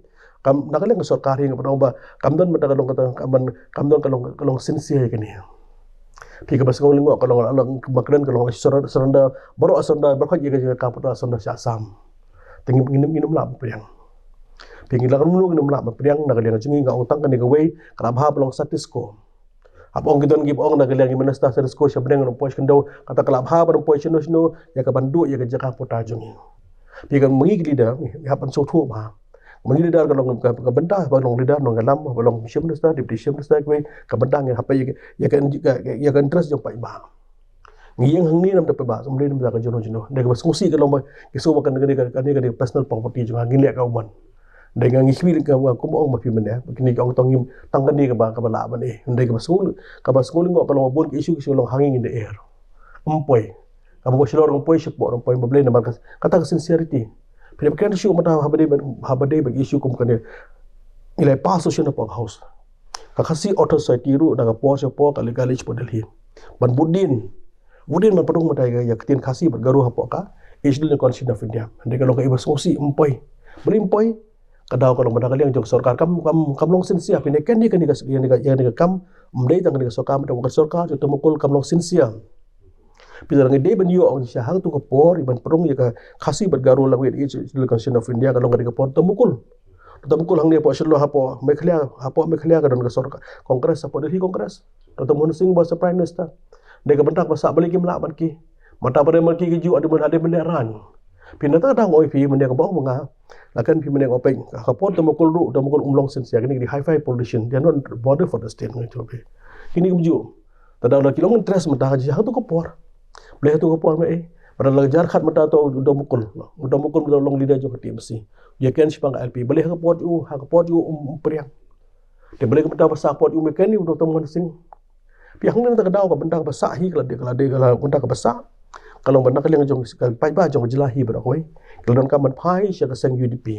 Kam, na ka liang sorkar hi nga ba ong ba kam don mynta ka long kata, kam don, kam don ka long, ka long sincere kane. Phi kaba sngew lyngngoh ka long, long, ba kren ka long surrender, surrender, baroh surrender, baroh ïa ka jaka pota surrender sha Assam. Te ngin, ngin, ngin ym lah ban pdiang. Phi ngi la ka munu ngin ym lah ban pdiang na ka liang jong ngi nga ong tang kane kawei, ka la bha ba long status quo. Haba ong ki don kiba ong na ka liang ki minister status quo sha bneng, ym poi sha khyndew, kata ka la bha ban ym poi shano shano, ïa ka ban duh ïa ka jaka pota jong ngi. Phi ka ma ngi ki leader, ngi hap ban sngewthuh bha. Ma ngi leader ka long ka, ka bynta ba long leader nongïalam, ba long chief minister, deputy chief minister, kiwei ka bynta ngi hap ïa ka, ïa ka, ïa ka interest jong paidbah. Ngi ïeng hangne namar paidbah, ym dei namar ka jong no jong no. Dei kaba sngewsih ka long ba, ki sngew ba kane, kane, kane, kane personal property jong nga, ngi leh ka ummat. Dei nga ngi khmih ka, kumba ong ma phi mynne, kine ki ong tang ngim, tang kane kaba, kaba lah ban eh. Dei kaba sngew, kaba sngew lyngngoh ka long ba bun ki issue ki sngew long hanging in the air. Ym poi. Kaba poi shalor ym poi, shapoh ym poi, ba balei namar ka, kata ka sincerity. Phi dei ba kren issue mynta haba dei ba, haba dei ba issue kum kane. Ngi la pass resolution hapoh ka House. Ka Khasi Authors' Society ruh na ka por sha por ka la, ka la leit shapoh Delhi. Ban bud dien. Bud dien ban pynrung mynta ïa ka ktien Khasi bad Garo hapoh ka Eighth Schedule Constitution of India. Hynrei ka long kaei ba sngewsih, ym poi. Balei ym poi? Ka daw ka long ba na ka liang jong ka sorkar kam, kam, kam long sincere. Phi ne ken ïa kane ka, ïa kane ka, ïa kane ka kam, ym dei tang kane ka sorkar, mynta ka sorkar jong Tymmakul kam long sincere. Phi la ngi dei ban ïoh ong sha hangto ka por, ban pynrung ïa ka Khasi bad Garo language, Eighth Schedule Constitution of India, ka long kane ka por Tymmakul. Tymmakul hangne hapoh Shillong, hapoh Meghalaya, hapoh Meghalaya ka don ka sorkar Congress, hapoh Delhi Congress. Doctor Manmohan Singh ba sa Prime Minister. Dei ka bynta ba sah, balei kim lah ban ki. Mynta ba dei ban ki, ki ju, ade ban, ade ban leh rang. Phi na ta dang oi phi mynne kaba ong ma nga. La kren phi mynne ong phi. Ka por Tymmakul ruh, Tymmakul um long sincere, kine ki high five politician, they are not bother for the state, nga ong phi. Kine kumjuh. Te da la ki long interest mynta ka jia ha tu ka por. Balei ha tu ka por me eh. Mynta la jar khat mynta to u Dom Mukul. U Dom Mukul mynta long leader jong ka T M C. Ïa ken shipang ka L P. Balei ha ka por u, ha ka por u um priang. Te balei ka mynta ba sa por u me ken ni u Dr. Mohan Singh. Phi hangne mynta ka daw ka bynta ka ba sah hi ka la dei, ka la dei, ka la bynta ka ba sah. Ka long bynta ka liang jong ka paidbah jong ka jylla hi ba da kawei. Ka la don ka man phai sha ka seng U D P.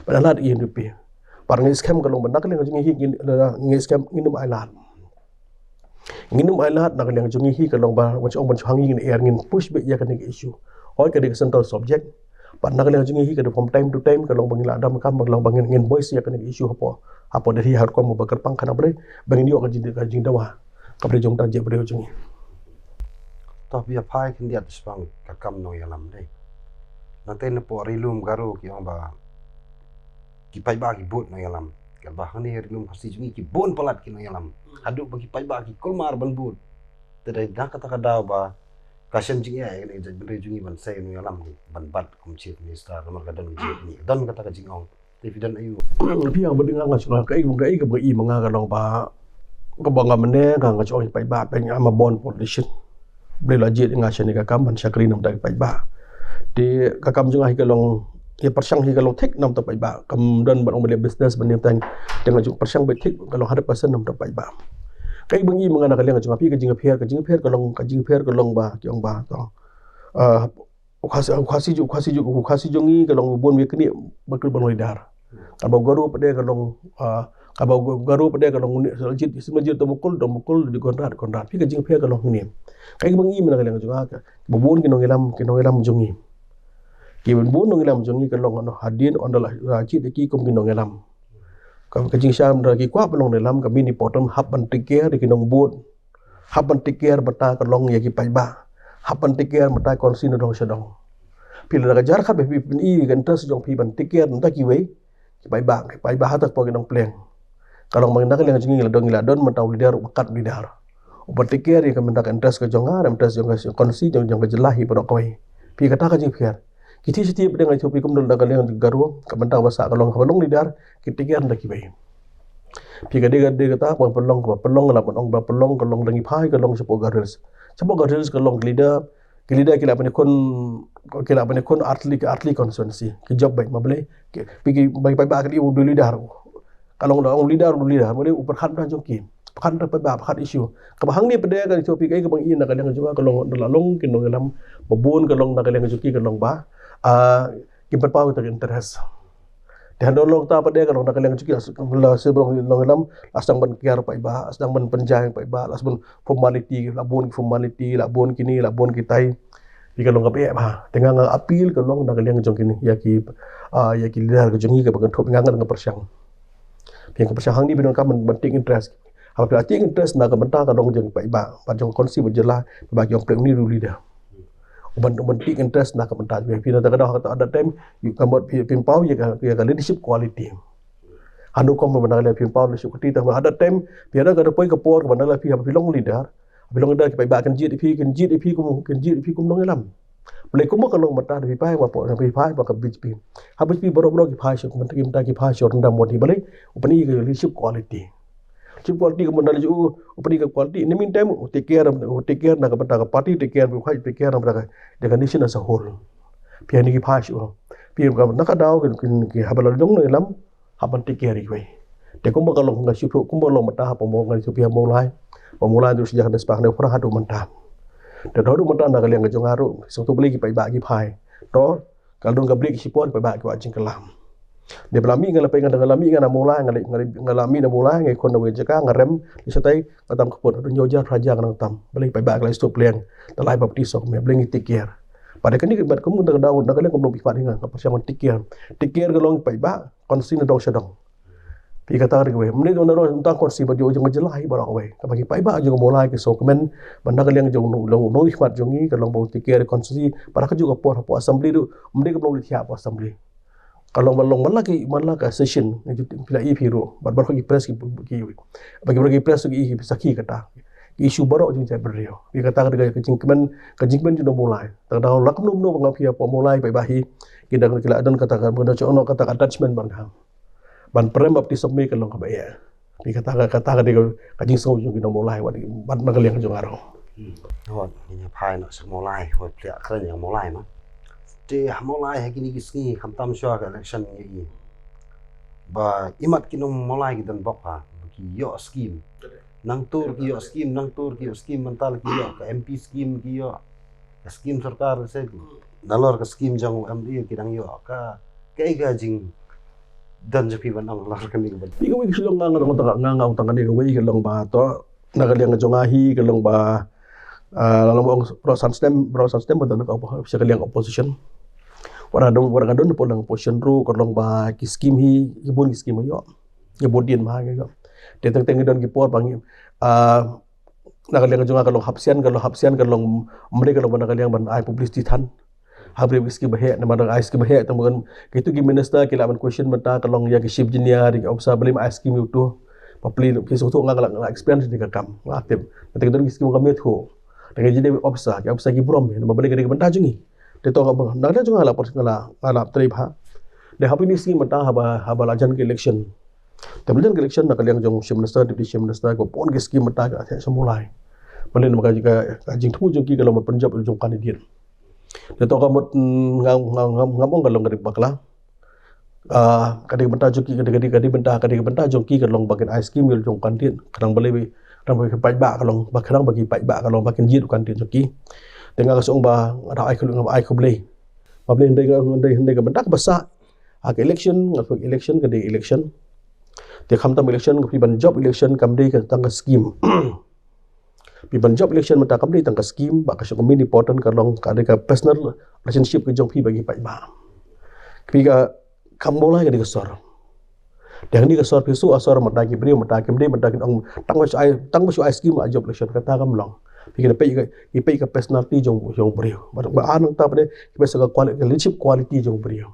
Ba da lad U D P. Par ngi skhem ka long bynta ka liang jong ngi hi ngi, ngi skhem ngin ym ai lad. Ngin ym ai lad na ka liang jong ngi hi ka long ba wan shong ban shong ngin er ngin push back ïa kane ka issue. Hoi ka dei ka central subject. Pat na ka liang jong ngi hi ka dei from time to time ka long ba ngin la dam kam ba long ba ngin ngin voice ïa kane ka issue hapo. Hapo dei hi har kom ba kyrpang khana bre ba ngin ïoh ka jing ka jingdawa. Ka bre jong ta je bre jong ngi. To phi ïa phai khyndiat shipang ka kam nongïalam dei. Nangta na po ri lum Garo ki ong ba ki paidbah ki bun nongïalam. Ka ba hangne ri lum Khasi jong ngi ki bun palat ki nongïalam. Haduh ba ki paidbah ki kulmar ban bud. Te dei na kata ka daw ba ka shem jingïaid ïa kane ka jaitbynriew jong ngi ban sei nongïalam ban bat kum chief minister namar ka don ka jingïaid ni. Don kata ka jingong. Te phi don aiu? Phi ïa ba ding nga nga ka i ka i ka ba i ma nga ka long ba ka ba nga mane ka nga chong paidbah peng ama born politician. Balei la jied nga shane ka kam ban shakri namar ka paidbah. Te ka kam jong nga hi ka long ïa pyrshang hi ka long thik namar paidbah. Kam don ban ong ban leh business ban niam tang. Te nga ju pyrshang ba thik ka long hundred percent namar paidbah. Ka i ba ngi ma nga na ka liang jong nga phi ka jingpher ka jingpher ka long ka jingpher ka long ba ki ong ba to. Ah, u Khasi u Khasi jong u Khasi jong u Khasi jong ngi ka long bun wi kni ba kri ban lidar. Ka ba Garo pde ka long ah, ka ba Garo pde ka long ni sa jit sim jit to bukul to bukul di Konrad Konrad phi ka jingpher ka long ni. Ka i ba ngi ma na ka liang jong nga ka ba bun ki nongïalam ki nongïalam jong ngi. Ki bun nongïalam jong ngi ka long no hadien on da la jit ki kum ki nongïalam. Ka ka jingsham da ki kwah ba nongïalam ka mini potom hap ban take care ki nongbud. Hap ban take care bynta ka long ïa ki paidbah. Hap ban take care bynta ka konsi na dong sha dong. Phi la ka jar khat ba phi pyn i ka interest jong phi ban take care bynta kiwei. Ki paidbah ki paidbah ha ta por ki nongpleng. Ka long ba ngi na ka liang jong ngi la don ngi la don mynta u leader u ba kat u leader. U ba take care ïa ka bynta ka interest ka jong nga, interest jong ka konsi jong jong ka jylla hi ba dok kawei. Phi kata ka jingpher. Ki thi shi thi ba dei nga ïathuh phi kumno na ka liang jong Garo ka bynta ba sah ka long ka ba long leader ki take care bynta kiwei. Phi ka dei ka dei kata ba pynlong ba pynlong la pynlong ba pynlong ka long dang i phai ka long shapoh Garo Hills. Shapoh Garo Hills ka long ki leader ki leader ki la pynkhun ki la pynkhun artli artli constituency ki job bai ma ble ki phi ki bai bai ba ka dei u dei leader. Ka long da u leader u leader ma ble u pyrkhat da jong ki pyrkhat da bai ba pyrkhat issue. Ka ba hangne pde ka issue phi ka ka bang i na ka liang jong ka long da la long ki nongïalam ba bun ka long na ka liang jong ki ka long ba a ki pynpaw ta interest. Te hadien long ta pat de ka long na ka liang jong ki la se bro long lam la sdang ban kiar paidbah la sdang ban pynjai paidbah la sdang ban formality la bun formality la bun kini la bun kitai. Phi ka long ka be ba te nga nga appeal ka long na ka liang jong kini ïa ki ah, ïa ki leader ka jong ngi ka ba kan thop nga nga nga pyrshang. Phi ka pyrshang hangne phi don ka ban ban take interest. Haba phi la take interest na ka bynta ka long jong paidbah ba jong konsi ba jylla ba ki ong plek ni ru leader. Ban ban take interest na ka bynta jong phi na ta ka daw ka ta ada time yu ka mot phi pynpaw ïa ka ïa ka leadership quality. Hanu kom ba na ka pynpaw leadership quality ta ada time phi ada ka da poi ka por ba na la phi haba phi long leader. Phi long leader ki paidbah kan jied phi kan jied phi kum kan jied phi kum nongïalam. Balei kumba ka long mynta da phi phai ba poi da phi phai ba ka B J P. Ha B J P baroh baroh ki phai sha kumta ki mynta ki phai sha Narendra Modi balei u pyni ka leadership quality. Leadership quality ka mynta la ju u pyni ka quality in the meantime u take care u take care na ka bynta ka party take care u phai take care na ka bynta ka nation as a whole. Phi hani ki phai sha phi na ka daw ki haba la long nongïalam. Hap ban take care ïa kiwei. Te kumba ka long nga shu phi kumba long mynta hap mo nga shu phi ha Mawlai. Ba Mawlai tu sejak da sepah ne phra hadu mynta. Te hadu mynta na ka liang ka jong nga ruh song tu beli ki paidbah ki phai. To ka don ka beli ki sipor paidbah ki wa jingkylla. Dei ba la mih nga la peit nga da nga la mih nga na Mawlai nga la nga la mih na Mawlai nga khun na wei jaka nga rem di shatai nga tam ka put hadu ñiew jar phra jar nga tam. Beli paidbah ki la shu pleng. Te lai ba peti sok me beli ngi take care. Pada kani ka bat kum da ka daw na ka liang kum long pi pat nga nga pyrshang take care. Take care ka long paidbah. Konsi na dong sha dong. Phi kata ri kawei mne dong na dong tang konsi ba jong jong jylla hi baroh kawei kaba ki paidbah jong Mawlai ki sngewkmen ba na ka liang jong long long khmat jong ngi ka long ba u take care konsi ba ka jong ka por hapoh assembly du mne ka long li thia hapoh assembly. Ka long ba long man la ki man la ka session ngi ju phi la i phi ruh ba ba ki press ki ki ba ki ba ki press ki ki sakhi kata ki issue baroh jong jait briew. Phi kata ka jingkmen ka jingkmen jong Mawlai ta da la kumno kumno ba nga phi hapoh Mawlai paidbah hi ki da ki la don kata ka ba da chong kata ka attachment ba nga. Ban prem baptism me ka long kaba ïa. Te kata ka, kata ka dei ka, ka jingsngew jong ki nong Mawlai wat, wat na ka liang jong nga ruh. Hooid, ngi phai noh sha Mawlai, wat plia kren ïa Mawlai ma. Te ha Mawlai ha kine ki sngi khamtam shuwa ka election ngi i. Ba imat ki nong Mawlai ki don bok ha, ba ki ïoh skim. Nang tur ki ïoh skim, nang tur ki ïoh skim, mynta la ki ïoh ka M P skim ki ïoh. Ka skim sorkar se nalor ka skim jong M D A ki dang ïoh ka, kaei ka jingdon jong phi ban ong halor kane ka ban. Phi kawei ka shlong nga nga ong tang, nga nga ong tang kane kawei ka long ba to na ka liang jong nga hi ka long ba, ah, la long ba ong baroh san snem, baroh san snem ba don ka oppo-, sha ka liang opposition. Wat la don, wat la don hapoh liang opposition ruh ka long ba ki skim hi, ki bun ki skim ïoh. Ki bun dien ma ha ki ïoh. Te teng teng ki don ki por ba ngi, ah, na ka liang jong nga ka long hapsian, ka long hapsian, ka long mre, ka long ban na ka liang ban ai publicity than. Ha briew ki skim ba heh, namar ai skim ba heh tang ban kitu ki minister ki lah ban question mynta ka long ïa ki chief engineer, ki officer, balei ma ai skim ïa utu. Ba pli ki sngewthuh nga, nga la, nga la experience ni ka kam, nga la tip. Te ki don ki skim ka miet ho. Te ki jingdei officer, ki officer ki burom, namar balei ka dei ka bynta jong ngi. Te to ka bang, na ka liang jong nga la por nga la, nga la trei bha. Te ha phi ni skim mynta haba, haba la jan ki election. Te ba la jan ki election na ka liang jong chief minister, deputy chief minister, ko pon ki skim mynta ka heh sha Mawlai. Balei namar ka, ka, ka jingthmu jong ki ka long ban pynjop jong candidate. Te to ka mut, mm, ngam, ngam, ngam, ngam ong ka long ka dei bakla. Ah, ka dei ka bynta jong ki, ka dei, ka dei, ka dei bynta, ka dei ka bynta jong ki ka long ba kin ai skim ïa la jong candidate. Khnang balei, khnang ba ki paidbah ka long, ba khnang ba ki paidbah ka long ba kin jied u candidate jong ki. Te nga ka shu ong ba nga da ai khublei, nga da ai khublei. Ba balei hynrei, hynrei, hynrei ka bynta ka ba sah. Ha ka election, nga phi election ka dei election. Te khamtam election, ka phi ban jop election kam dei ka tang ka skim. Phi ban jop election mynta kam dei tang ka skim, ba ka shu ka main important ka long ka dei ka personal relationship ka jong phi bad ki paidbah. Phi ka, ka Mawlai ka dei ka sor. Te hangne ka sor phi shu asor mynta ki briew mynta kim dei mynta kin ong tang ba shu ai, tang ba shu ai skim la jop election, kata kam long. Phi kin peit ka, ki peit ka personality jong, jong briew. Ba, ba nangta pat de ki peit sa ka quali-, ka leadership quality jong briew.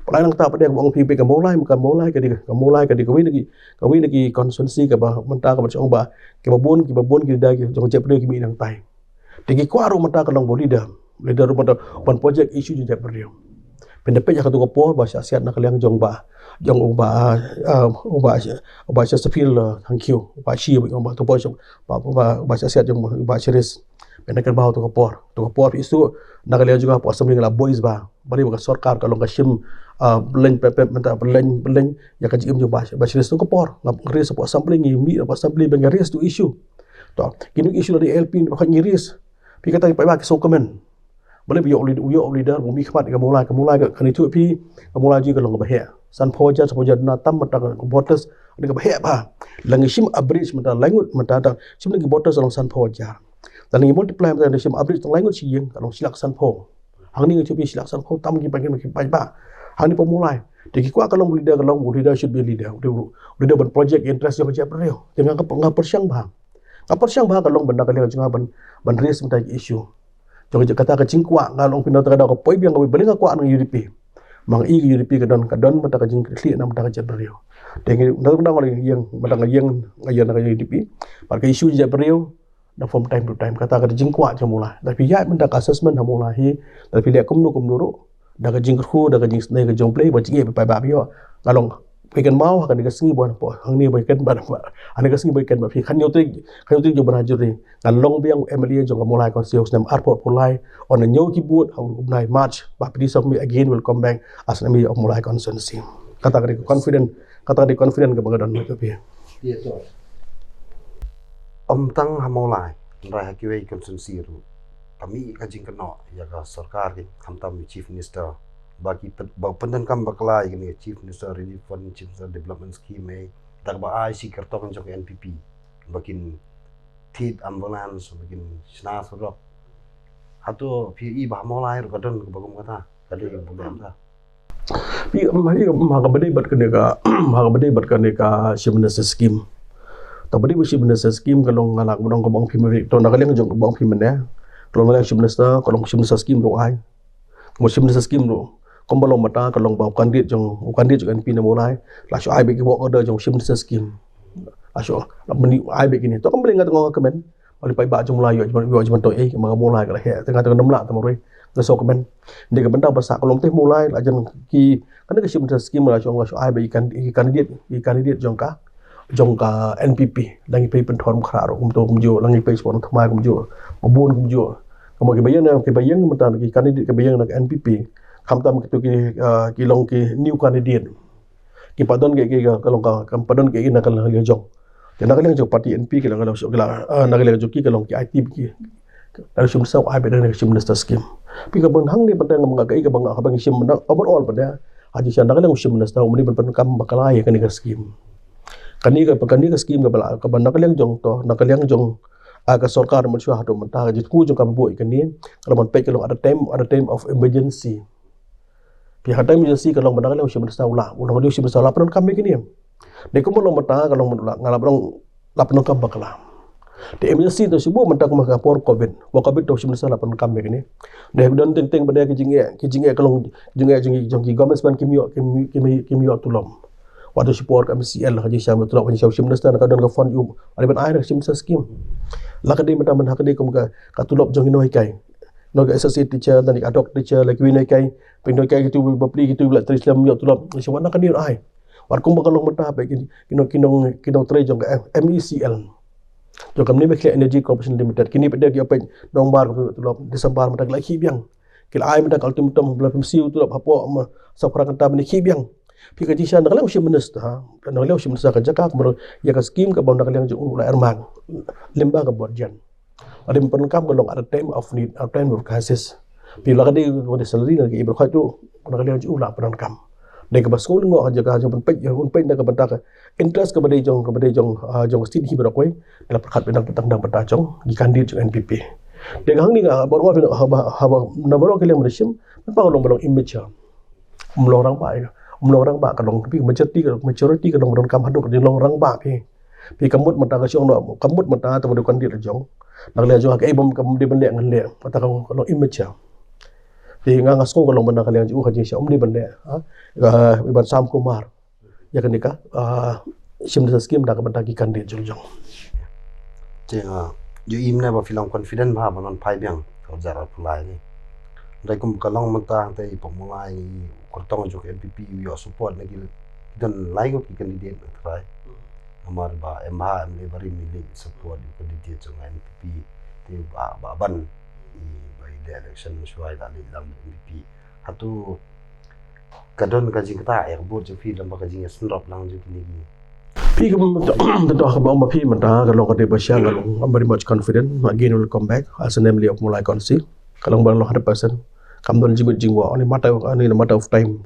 Pynlait nangta pat de kaba ong phi ba ka Mawlai, ka Mawlai ka dei, ka Mawlai ka dei kawei na ki, kawei na ki constituency kaba mynta kaba shu ong ba kiba bun, kiba bun ki da ki jong ka jaitbynriew ki mih nangtai. Te ki kwah ruh mynta ka long ba u leader, leader ruh mynta ban project issue jong jaitbynriew. Phin da peit ha katu ka por ba shah siat na ka liang jong ba, jong u ba, ah, u ba, u ba Chesterfield, ah, Thangkhiew, u ba shi ba jong ba tu por ba, ba, ba shah siat jong u ba Cheris. Phin da kynmaw tu ka por, tu ka por phi shu na ka liang jong nga hapoh assembly nga la voice ba. Balei ba ka sorkar ka long ka shim, ah, pynleng pep pep mynta pynleng pynleng ïa ka jingim jong ba, ba Cheris tu ka por. Nga raise hapoh assembly, ngi mih hapoh assembly ba ngi raise tu issue. To, kine issue la dei L P ba ngi raise. Phi kata ki paidbah ki sngewkmen. Balei ba ïoh u lead-, ïoh u leader ba mih khmat ïa ka Mawlai, ka Mawlai ka, kane tu phi, ka Mawlai jong ngi ka long kaba heh. Sanphew hajar, sanphew hajar duna tam mynta ka voters, kane kaba heh bha. Lada ngi shim average mynta laingut mynta da shim na ki voters long sanphew hajar. Lada ngi multiply mynta da shim average tang laingut shi ïing ka long shi lak sanphew. Hangne ngi shu phi shi lak sanphew tam ki paidbah, ki paidbah. Hangne pa Mawlai. Te ki kwah ka long leader, ka long leader should be leader. Leader, leader ban project interest jong ka jaitbynriew. Te nga ka, nga pyrshang bha. Nga pyrshang bha ka long ban na ka liang jong nga ban, ban raise mynta ki issue. Jong ka, kata ka jingkwah nga long pynban ta ka daw ka poi biang kawei balei nga kwah na U D P. Ma nga i ka U D P ka don, ka don mynta ka jingkitkhlieh na mynta ka jaitbynriew. Te ngi na ka daw nga ïeng, mynta nga ïeng, nga ïeng na ka U D P. Bad ka issue jaitbynriew na from time to time kata ka jingkwah jong Mawlai. Da phi ïaid mynta ka assessment ha Mawlai hi, da phi leh kumno kumno ruh. Da ka jingkyrkhu, da ka jingsnei ka jong U Blei, ba jingeh ba paidbah ba ïoh. Nga long, phi kynmaw ha kane ka sngi ba, hangne ba ken ba, hangne ka sngi ba ken ba phi khañiew tarik, khañiew tarik jong u bnai January. Nga long biang u M L A jong ka Mawlai constituency ha u snem arphew arphew lai. Ynda ñiew ki vote ha u bnai March, ba phi dei song me again will come back as an M L A of Mawlai constituency. Kata ka dei ka confident, kata ka dei ka confident kaba nga don ha phi. Ïa to. Ym tang ha Mawlai, hynrei ha kiwei ki constituency ruh. Ka mih ka jingkynnoh ïa ka sorkar ki, khamtam u Chief Minister. Ba ki pyn-, ba pyndonkam bakla ïa kine Chief Minister Relief Fund, Chief Minister Development Scheme, eh, da kaba ai shi kyrtong jong ka N P P. Ba kin thied ambulance, ba kin shna surok. Hato phi i ba ha Mawlai ruh ka don kaba kum kata? Ka dei kaba kum kata. Phi, phi, ha kaba dei bad kane ka, ha kaba dei bad kane ka Chief Minister Scheme. Ta ba dei ba Chief Minister Scheme ka long nga la ka ba ong ka ba ong phi mynne. To na ka liang jong ka ba ong phi mynne. Ka long na ka liang Chief Minister, ka long Chief Minister Scheme ruh ai. Mo Chief Minister Scheme ruh. Kumba long mynta ka long ba u candidate jong, u candidate jong N P na Mawlai. La shu ai beit ki work order jong Chief Minister Scheme. La shu, la mynta ai beit kine. To kam balei nga tang nga kmen. Balei paidbah jong Mawlai ïoh jingmyntoi, ïoh jingmyntoi, eh, ma ka Mawlai ka la heh, tang nga tang nga ym lah tang marwei. Nga shu kmen. Dei ka bynta ba sah ka long te Mawlai la jan ki, kane ka Chief Minister Scheme la shu, la shu ai beit ki can-, ki candidate, ki candidate jong ka. jong ka N P P, la ngi pei pynthor mkhra ruh kumto kumjuh, la ngi pei sport thymmai kumjuh, mabun kumjuh. Kumba ki ba ïeng na, ki ba ïeng mynta ki candidate ki ba ïeng na ka N P P, khamtam kitu ki, ah, ki long ki new candidate. Ki pat don ki, ki, ka long ka, ka pat don ki na ka liang jong. Te na ka liang jong party N P ki la, ka la, ki la, ah, na ka liang jong ki ka long ki I T ki. Ka la shim sa ai ba dang shim minister scheme. Phi ka ban hangne ba dang ma ka, ka ba nga ka ban shim na overall ba da. Haji sha na ka liang shim minister, um ni ban pyndonkam bakla ïa kane ka scheme. Kane ka, kane ka scheme ka ba la, ka ba na ka liang jong to, na ka liang jong, ah, ka sorkar mynshuwa haduh mynta ka jingthoh jong ka ba buh ïa kane, ka la ban peit ka long at a time, at a time of emergency. Phi ha time emergency ka long ba na ka liang shim minister u la, u la shim minister u la pyndonkam ïa kane. Dei kumba long mynta ka long mynta nga la pyndonkam, la pyndonkam bakla. Te emergency to shu buh mynta kumba ka por covid. Wa covid to shim minister la pyndonkam ïa kane. Dei don teng teng ba dei ki jingeh, ki jingeh ka long jingeh jong, jong ki government span kim ïoh, kim, kim, kim ïoh tulop. Wat to shu por ka M C L ha jingshim tulop, ha jingshim minister na ka don ka fund ïoh. Ari ban ai na ka shim minister scheme. La ka dei mynta mynta ka dei kum ka, ka tulop jong ki nonghikai. Nonghikai associate teacher, dan ki adhoc teacher, la ki wi nonghikai, phi nonghikai kitu bapli kitu la trei slem ïoh tulop. Shu wan na ka dei ai. Wat kumba ka long mynta phi ki, ki nong, ki nong, ki nongtrei jong ka M E C L. Jong ka Meghalaya Energy Corporation Limited. Kine phi dei ki open November ka tulop, December mynta ki la khih biang. Ki la ai mynta ka ultimatum ba la pynshim tulop hapoh ma, sa phra kynta mynta khih biang. Phi ka jingshisha na ka liang u shim minister, na ka liang u shim minister ka jaka kumba ïa ka scheme ka ba na ka liang jong u la earmark. Lyngba ka budget. Ade pyndonkam ka long at a time of need, at a time of crisis. Phi la ka dei ka dei salary na ka i ba khot tu, na ka liang jong u la pyndonkam. Dei ka ba skul ngo ka jaka jong pynpeit, jong pynpeit na ka bynta ka interest ka ba dei jong, ka ba dei jong, ah, jong state hi ba da koi, la pyrkhat pyndonkam tang na bynta jong ki candidate jong N P P. Dei ka hangne nga ba ro phi ha ba, ha ba na ba ro ki liang ba da shim, ba ka long ba long image. Um long rangbah ïa. Um long rangbah ka long, phi majority ka, majority ka long ba donkam haduh ka dei long rangbah phi. Phi ka mut mynta ka shong noh, ka mut mynta ta ba dei candidate jong. Na ka liang jong ha ka ei bym kam dei ban leh ngan leh. Mynta ka long image. Phi nga nga sngew ka long mynta ka liang jong u ka jingshisha um dei ban leh. Ha? Ka, i ban Sam Kumar. Ïa kane ka, ah, shim da scheme da ka mynta ki candidate jong jong. Te, ah, ju im ne ba phi long confident ba ban wan phai biang. Ka jar ar phew lai ni. Dei kum ka long mynta te i pok Mawlai ngi kyrtong jong N P P ïoh support na ki don lai ko ki candidate na trai. Namar ba em ba em le ba rim i le support ïa candidate jong N P P te ba, ba ban i ba i le election shuwa i la le lang N P P. Hato ka don ka jingkata ïa ka vote jong phi lem ba ka jingïasynrop lang jong kine ki. Phi ka mynta ka ba ong ba phi mynta ka long ka dei ba sha ka long I'm very much confident. Again will come back as an M L A of Mawlai Constituency. Ka long ba long hundred percent. Kam don jingmut jingwa, only matter, only a matter of time.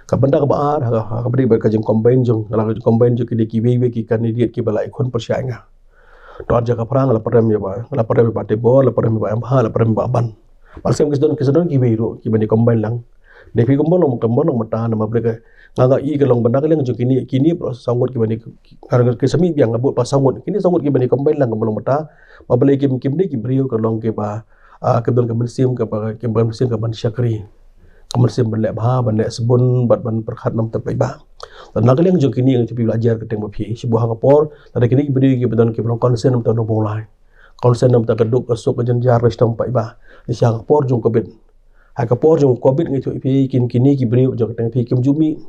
Ka bynta ka ba ar ha ka ba dei ba ka jing combine jong, ka la ka jing combine jong kine ki wei wei ki candidate ki ba la ikhun pyrshah nga. Don jaka phrang la pyrem ïa ba, la pyrem ïa ba Tibor, la pyrem ïa ba Emha, la pyrem ïa ba Ban. Ba skem ki don, ki don ki wei ruh ki ba ni combine lang. Dei phi kumba long, kumba long mynta na ma brek. Nga nga i ka long bynta ka liang jong kine, kine pro sangut ki ba ni ki sami biang nga bud pa sangut. Kine sangut ki ba ni combine lang kumba long mynta. Ma bele kim kim dei ki briew ka long ki ba, ah, ki don ka mynsiem ka ba, ki ba mynsiem ka ban shakri. Ka mynsiem ban leh bha, ban leh sbun, bad ban pyrkhat nam tep ba. Te na ka liang jong kine nga ju phi la jar ka teng ba phi. Shi ba ha ka por, lada kine ki briew ki ba don ki ba long concern nam tep na Mawlai. Concern nam tep ka duk ka suk ka jynjar ka shitom pa iba. Ni sha ka por jong covid. Ha ka por jong covid ngi tu phi kin kini ki briew jong ka teng phi kim ju mih.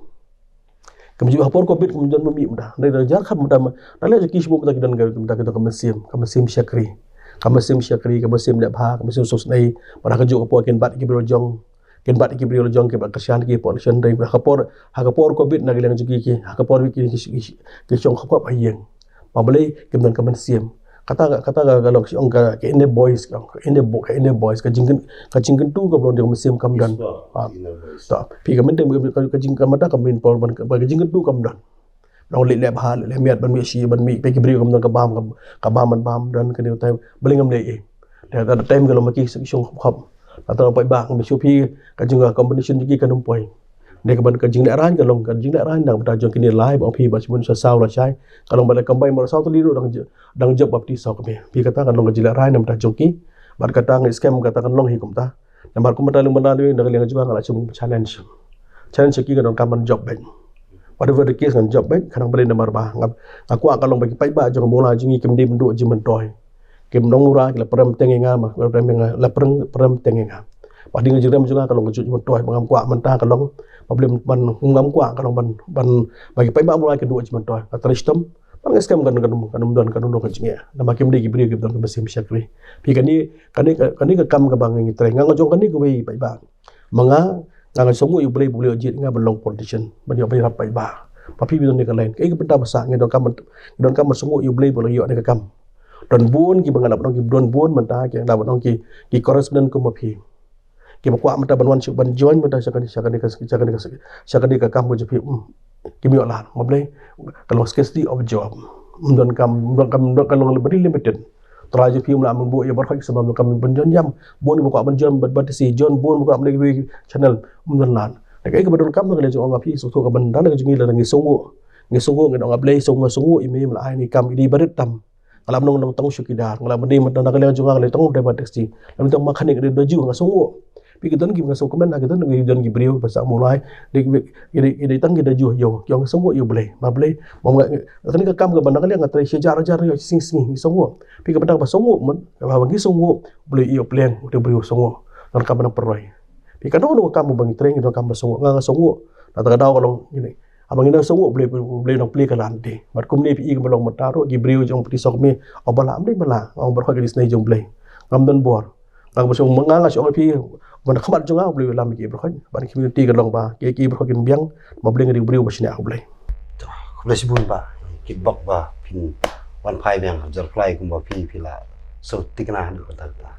Kim ju ha por covid kim ju mih mynta. Dei da jar khat mynta ma. Da leh jong ki shibun mynta ki don ka, mynta ki don ka mynsiem, ka mynsiem shakri. Ka mynsiem shakri, ka mynsiem leh bha, ka mynsiem suk snei. Mynta ka juh ka por kin bat ki briew jong. Kin bat ki briew jong ki ba kyrshan ki por shan dei ha ka por, ha ka por covid na ki liang jong ki ki, ha ka por ki ki ki ki shong khop khop ha ïing. Ba balei kim don ka mynsiem. Kata ka, kata ka long shong ka, ka inner voice ka, ka inner vo-, ka inner voice ka jingkyn, ka jingkyntu ka ba long jong ka mynsiem kam don. Whisper, ah, inner voice. Ta, phi ka mynsiem ka, ka jing ka mata ka min por ban ka, ka jingkyntu kam don. Nong leh leh bha, leh leh miat ban mih shi, ban mih, phi ki briew kam don ka bam, ka, ka bam ban bam don ka ni utai, balei ngam leh i. Te da time ka long ma ki shong khop khop. Ata pa ba ngam shu phi ka jing ka combination jong ki ka num poi. Dei ka ban ka jinglehraiñ ka long, ka jinglehraiñ na ka bynta jong kine lai ba phi ba shibun sa saw la shai. Ka long ba da combine ba saw tylli ruh dang j-, dang jop ba phi saw ka phi. Phi kata ka long ka jinglehraiñ na bynta jong ki. Bad kata ngi skem kata ka long hi kumta. Namar kumta leng bynta leng na ka liang jong nga la shim challenge. Challenge ki ka don ka man jop bad. Whatever the case ngan jop bad, khnang ba dei namar ba nga, nga kwah ka long ba ki paidbah jong Mawlai jong ngi kim dei ban duh jingmyntoi. Kim nong ura ki la prem teng ïa nga ma, la prem ïa nga, la prem, prem teng ïa nga. Ba ding ka jingrem jong nga ka long ka jingmyntoi, ba ngam kwah mynta ka long, ba balei ban ngam kwah ka long ban, ban ba ki paidbah Mawlai ki duh jingmyntoi. Ka trei shitom, ban nga skhem kan, kan, kan ym don, kan ym don ka jingeh. Namar kim dei ki briew kiba don ka mynsiem shakri. Phi, kane, kane, kane ka kam kaba ngi trei. Nga nga jong kane kawei paidbah. Ma nga, nga nga sngewnguh ïa U Blei, U Blei u jied ïa nga ban long politician, ban ïoh ban ïarap paidbah. Ba phi ba don ne ka line. Kaei ka bynta ba sah ngi donkam, ngi donkam ban sngewnguh ïa U Blei ba la ïoh ne ka kam. Don bun kiba nga la ban ong, ki don bun mynta ki nga la ban ong ki, ki correspondent kum ma phi, kiba kwah mynta ban wan shu ban join mynta sha kane, sha kane ka, sha kane ka, sha kane ka kam ka jong phi. Hmm. Kim ïoh lad. Ma balei? Ka long scarcity of job. Ym don kam, ym don kam, ym don kam, ka long very limited. Trai jong phi ym lah ban buh ïa baroh, sa ba ym don kam ban join jam. Bun ba kwah ban join, ban, ban tisi join, bun ba kwah ban leh ki channel, ym don lad. Te kaei kaba donkam na ka liang jong nga, phi sngewthuh, ka ban dang na ka jong ngi la ngi sngewnguh. Ngi sngewnguh, ngi ong, A Blei, sngewnguh, sngewnguh ïa me, me la ai ne kam, i dei barit tam. Nga la ban ong, nang tang shu ki dar. Nga la ban dei mynta na ka liang jong nga, ka la tang driver taxi, la tang mechanic, ka dei doju, nga sngewnguh. Phi, ki don ki, nga sngew kmen ha ki don, ki don ki briew ba sah Mawlai, dei, dei, dei tang ki doju ïa, ïa nga sngewnguh ïa U Blei. Ma balei? Ma nga, kane ka kam kaba na ka liang nga trei shi hajar, hajar ïa sngi sngi, ngi sngewnguh. Phi, ka bynta ba sngewnguh, mon, kaba ngi sngewnguh, U Blei ïa U Blei, u dei briew sngewnguh. Nang kam nang pyroi. Phi, kano kano ka kam ba ngi trei ngi donkam ba sngewnguh. Nga nga sngewnguh. Na kata ka daw ka long kine. Haba ngi nang sngewnguh, U Blei, U Blei u nang plie ka lad te. Bad kumne phi i kaba long mynta ruh, ki briew jong pyrthei sawkmie, o ba lah, ym dei ba lah, ong baroh ka dei snei jong U Blei. Ngam don bor. Nga ba shu, nga nga shu ong ïa phi, ban khmat jong nga, U Blei u lam ïa ki baroh. Ban community ka long ba ki, ki baroh kin biang, ba U Blei nga dei u briew ba shaniah ha U Blei. To, khublei shibun Bah, ki bok ba phin wan phai biang ha Jyrkhlai kumba phi, phi la sngewthikna haduh katta katta.